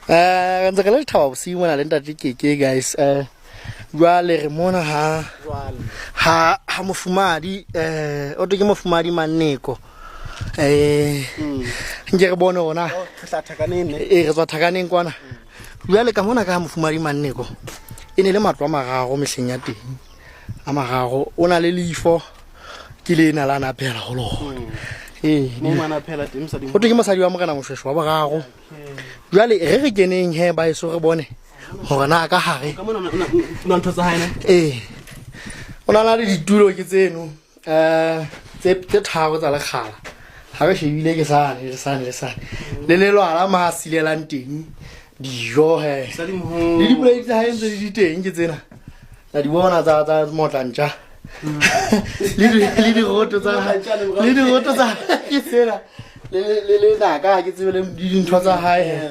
Re ntse re le Thaba Bosiu mona le ntate Keke, guys. Jwale re mona ha ha ha mofumadi, o ke mofumadi Manneko. Nke re bone ona. E re tswa Thakaneng kwana. Jwale ka mona ka ha mofumadi Manneko e ne le matlo a mararo mehleng ya teng. A mararo o na le leifo ke lena la na phela ho lona. Ee. Ho thwe ke mosadi wa morena Moshweshwe wa boraro. Jwale re re keneng he ba eso re bone hore na ka hare. Ee. O na le ditulo ke tseno tse tharo tsa lekgala. Ha re shebile ke sane le sane le sane. Le lelwala ma silelang teng dijo he. Le diplate tsa hae ntse di teng ke tsena. La di bona tsa motlantja. Le diroto tsa le diroto tsa ke tsena. Le le naka ha ke tsebe le dintho tsa hae.